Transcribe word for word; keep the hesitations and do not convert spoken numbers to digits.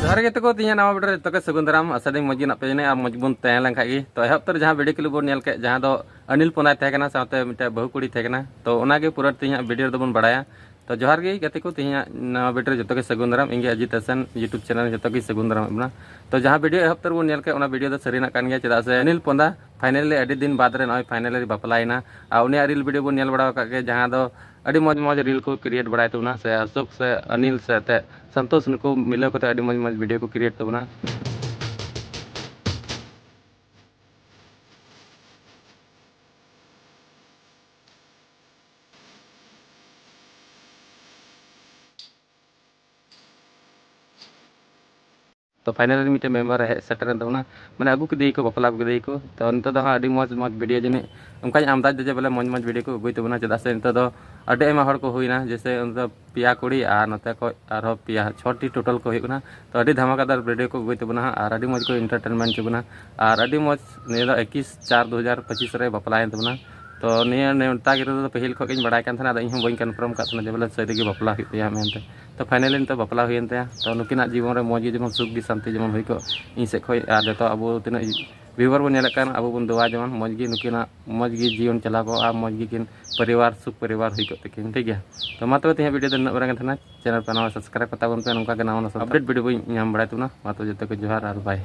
ᱡᱚᱦᱟᱨ ᱜᱮ ᱛᱟᱠᱚ, ᱛᱮᱦᱮᱧᱟᱜ ᱱᱟᱣᱟ ᱵᱷᱤᱰᱤᱭᱳ ᱨᱮ ᱡᱚᱛᱚ ᱜᱮ ᱥᱟᱹᱜᱩᱱ ᱫᱟᱨᱟᱢ᱾ ᱟᱥᱟ ᱫᱟᱹᱧ ᱢᱚᱡᱽ ᱜᱮ ᱢᱮᱱᱟᱜ ᱯᱮ ᱡᱟᱹᱱᱤᱡ ᱟᱨ ᱢᱚᱡᱽ ᱵᱚᱱ ᱛᱟᱦᱮᱸ ᱞᱮᱱ ᱠᱷᱟᱡ ᱜᱮ᱾ ᱛᱚ ᱮᱦᱚᱵ ᱩᱛᱟᱹᱨ ᱡᱟᱦᱟᱸ ᱵᱷᱤᱰᱤᱭᱳ ᱠᱞᱤᱯ ᱵᱚᱱ ᱧᱮᱞ ᱠᱮᱫ, ᱡᱟᱦᱟᱸ ᱫᱚ ᱚᱱᱤᱞ ᱯᱚᱱᱟᱭ ᱛᱟᱦᱮᱸ ᱠᱟᱱᱟ, ᱥᱟᱶᱛᱮ ᱢᱤᱫᱴᱮᱡ ᱵᱟᱹᱦᱩ ᱠᱩᱲᱤ ᱛᱟᱦᱮᱸ ᱠᱟᱱᱟ᱾ ᱛᱚ ᱚᱱᱟᱜᱮ ᱯᱩᱨᱟᱹ ᱛᱮᱦᱮᱧᱟᱜ ᱵᱷᱤᱰᱤᱭᱳ ᱨᱮᱫᱚ ᱵᱚᱱ ᱵᱟᱲᱟᱭᱟ᱾ ᱛᱚ ᱡᱚᱦᱟᱨ ᱜᱮ ᱜᱟᱛᱮ ᱠᱚ, ᱛᱮᱦᱮᱧᱟᱜ ᱱᱟᱣᱟ ᱵᱷᱤᱰᱤᱭᱳ ᱨᱮ ᱡᱚᱛᱚ ᱜᱮ ᱥᱟᱹᱜᱩᱱ ᱫᱟᱨᱟᱢ᱾ ᱤᱧ ᱜᱮ ᱟᱡᱤᱛ ᱦᱟᱥᱟᱱ YouTube ᱪᱮᱱᱮᱞ ᱡᱚᱛᱚ ᱜᱮ ᱥᱟᱹᱜᱩᱱ ᱫᱟᱨᱟᱢ ᱮᱫ ᱵᱚᱱᱟ᱾ ᱛᱚ ᱡᱟᱦᱟᱸ ᱵᱷᱤᱰᱤᱭᱳ ᱮᱦᱚᱵ ᱩᱛᱟᱹᱨ ᱵᱚᱱ ᱧᱮᱞ ᱠᱮᱫ, ᱚᱱᱟ ᱵᱷᱤᱰᱤᱭᱳ ᱫᱚ ᱥᱟᱹᱨᱤᱱᱟᱜ ᱠᱟᱱ ᱜᱮᱭᱟ, ᱪᱮᱫᱟᱜ ᱥᱮ ᱚᱱᱤᱞ ᱯᱚᱱᱫᱟ ᱯᱷᱟᱭᱱᱟᱞᱤ ᱟᱹᱰᱤ ᱫᱤᱱ ᱵᱟᱫᱽ ᱨᱮ ᱱᱚᱜᱼᱚᱭ ᱯᱷᱟᱭᱱᱟᱞᱤ ᱵᱟᱯᱞᱟᱭᱮᱱᱟ᱾ ᱟᱨ ᱩᱱᱤᱭᱟᱜ ᱨᱤᱞ ᱵᱷᱤᱰᱤᱭᱳ ᱵᱚᱱ ᱧᱮᱞ ᱵᱟᱲᱟ ᱟᱠᱟᱫ ᱜᱮ, ᱡᱟᱦᱟᱸ ᱫᱚ ᱟᱹᱰᱤ ᱢᱚᱡᱽ ᱢᱚᱡᱽ ᱨᱤᱞ ᱠᱚ ᱠᱨᱤᱭᱮᱴ ᱵᱟᱲᱟᱭ ᱛᱟᱵᱚᱱᱟ, ᱥᱮ ᱚᱥᱳᱠ ᱥᱮ ᱚᱱᱤᱞ ᱥᱮ ᱮᱱᱛᱮᱫ ᱥᱚᱱᱛᱳᱥ, ᱱᱩᱠᱩ ᱢᱤᱞᱟᱹᱣ ᱠᱟᱛᱮ ᱟᱹᱰᱤ ᱢᱚᱡᱽ ᱢᱚᱡᱽ ᱵᱷᱤᱰᱤᱭᱳ ᱠᱚ ᱠᱨᱤᱭᱮᱴ ᱛᱟᱵᱚᱱᱟ᱾ ᱛᱚ ᱯᱷᱟᱭᱱᱟᱞᱤ ᱢᱤᱫᱴᱮᱱ ᱢᱮᱢᱵᱟᱨ ᱮ ᱦᱮᱡ ᱥᱮᱴᱮᱨᱮᱱ ᱛᱟᱵᱚᱱᱟ, ᱢᱟᱱᱮ ᱟᱹᱜᱩ ᱠᱮᱫᱮᱭᱟᱠᱚ, ᱵᱟᱯᱞᱟ ᱟᱹᱜᱩ ᱠᱮᱫᱮᱭᱟᱠᱚ᱾ ᱛᱚ ᱱᱤᱛᱚᱜ ᱫᱚ ᱦᱟᱸᱜ ᱟᱹᱰᱤ ᱢᱚᱡᱽ ᱢᱚᱡᱽ ᱵᱷᱤᱰᱤᱭᱳ ᱡᱟᱹᱱᱤᱡ, ᱚᱱᱠᱟᱧ ᱟᱢᱫᱟᱡᱽ ᱫᱟ ᱡᱮ ᱵᱚᱞᱮ ᱢᱚᱡᱽ ᱢᱚᱡᱽ ᱵᱷᱤᱰᱤᱭᱳ ᱠᱚ ᱟᱹᱜᱩᱭ ᱛᱟᱵᱚᱱᱟ, ᱪᱮᱫᱟᱜ ᱥᱮ ᱱᱤᱛᱚᱜ ᱫᱚ ᱟᱹᱰᱤ ᱟᱭᱢᱟ ᱦᱚᱲ ᱠᱚ ᱦᱩᱭᱱᱟ, ᱡᱮᱭᱥᱮ ᱚᱱᱛᱮ ᱯᱮᱭᱟ ᱠᱩᱲᱤ ᱟᱨ ᱱᱚᱛᱮ ᱠᱷᱚᱡ ᱟᱨᱦᱚᱸ ᱯᱮᱭᱟ, ᱪᱷᱚᱴᱤ ᱴᱳᱴᱟᱞ ᱠᱚ ᱦᱩᱭᱩᱜ ᱠᱟᱱᱟ᱾ ᱛᱚ ᱟᱹᱰᱤ ᱫᱷᱟᱢᱟᱠᱟᱫᱟᱨ ᱵᱷᱤᱰᱤᱭᱳ ᱠᱚ ᱟᱹᱜᱩᱭ ᱛᱟᱵᱚᱱᱟ ᱦᱟᱸᱜ, ᱟᱨ ᱟᱹᱰᱤ ᱢᱚᱡᱽ ᱠᱚ ᱮᱱᱴᱟᱨᱴᱮᱱᱢᱮᱱᱴ ᱦᱚᱪᱚ ᱵᱚᱱᱟ, ᱟᱨ ᱟᱹᱰᱤ ᱢᱚᱡᱽ ᱱᱤᱭᱟᱹ ᱫᱚ ᱮᱠᱤᱥ ᱪᱟᱨ ᱫᱩ ᱦᱟᱡᱟᱨ ᱯᱚᱸᱪᱤᱥ ᱨᱮ ᱵᱟᱯᱞᱟᱭᱮᱱ ᱛᱟᱵᱚᱱᱟ᱾ ᱛᱚ ᱱᱤᱭᱟᱹ ᱱᱮᱣᱛᱟ ᱜᱤᱨᱟᱹ ᱫᱚ ᱯᱟᱹᱦᱤᱞ ᱠᱷᱚᱡ ᱜᱤᱧ ᱵᱟᱲᱟᱭ ᱠᱟᱱ ᱛᱟᱦᱮᱱᱟ, ᱟᱫᱚ ᱤᱧ ᱦᱚᱸ ᱵᱟᱹᱧ ᱠᱚᱱᱯᱷᱟᱨᱢ ᱠᱟᱜ ᱛᱟᱦᱮᱱᱟ ᱡᱮ ᱵᱚᱞᱮ ᱥᱟᱹᱨᱤ ᱜᱮ ᱵᱟᱯᱞᱟ ᱦᱩᱭᱩᱜ ᱛᱟᱭᱟ ᱢᱮᱱᱛᱮ᱾ ᱛᱚ ᱯᱷᱟᱭᱱᱟᱞᱤ ᱱᱤᱛᱚᱜ ᱵᱟᱯᱞᱟ ᱦᱩᱭᱮᱱ ᱛᱟᱭᱟ᱾ ᱛᱚ ᱱᱩᱠᱤᱱᱟᱜ ᱡᱤᱵᱚᱱ ᱨᱮ ᱢᱚᱡᱽ ᱜᱮ ᱡᱮᱢᱚᱱ ᱥᱩᱠ ᱜᱮ ᱥᱟᱱᱛᱤ ᱡᱮᱢᱚᱱ ᱦᱩᱭ ᱠᱚᱜ ᱤᱧ ᱥᱮᱫ ᱠᱷᱚᱡ, ᱟᱨ ᱡᱚᱛᱚ ᱟᱵᱚ ᱛᱤᱱᱟᱹᱜ ᱵᱷᱤᱭᱩᱣᱟᱨ ᱵᱚᱱ ᱧᱮᱞᱮᱫ ᱠᱟᱱ, ᱟᱵᱚ ᱵᱚᱱ ᱫᱚᱣᱟ ᱡᱮᱢᱚᱱ ᱢᱚᱡᱽ ᱜᱮ ᱱᱩᱠᱤᱱᱟᱜ ᱢᱚᱡᱽ ᱜᱮ ᱡᱤᱭᱚᱱ ᱪᱟᱞᱟᱣ ᱠᱚᱜᱼᱟ, ᱢᱚᱡᱽ ᱜᱮ ᱠᱤᱱ ᱯᱚᱨᱤᱵᱟᱨ ᱥᱩᱠ ᱯᱚᱨᱤᱵᱟᱨ ᱦᱩᱭ ᱠᱚᱜ ᱛᱟᱹᱠᱤᱱ, ᱴᱷᱤᱠ ᱜᱮᱭᱟ᱾ ᱛᱚ ᱢᱟ ᱛᱚᱵᱮ ᱛᱮᱦᱮᱧᱟᱜ ᱵᱷᱤᱰᱤᱭᱳ ᱫᱚ ᱱᱩᱱᱟᱹᱜ ᱵᱟᱨᱟ ᱜᱮ ᱛᱟᱦᱮᱱᱟ᱾ ᱪᱮᱱᱮᱞ ᱯᱮ ᱱᱟᱣᱟ, ᱥᱟᱵᱥᱠᱨᱟᱭᱤᱵ ᱠᱟᱛᱟ ᱵᱚᱱ ᱯᱮ, ᱱᱚᱝᱠᱟ ᱜᱮ ᱱᱟᱣᱟ ᱱᱟᱣᱟ ᱟᱯᱰᱮᱴ ᱵᱷᱤᱰᱤᱭᱳ ᱵᱚᱱ ᱧᱟᱢ ᱵᱟᱲᱟᱭ ᱛᱟᱵᱚᱱᱟ᱾ ᱢᱟ ᱛᱚᱵᱮ ᱡᱚᱛᱚ ᱠᱚ ᱡᱚᱦᱟᱨ ᱟᱨ ᱵᱟᱭ᱾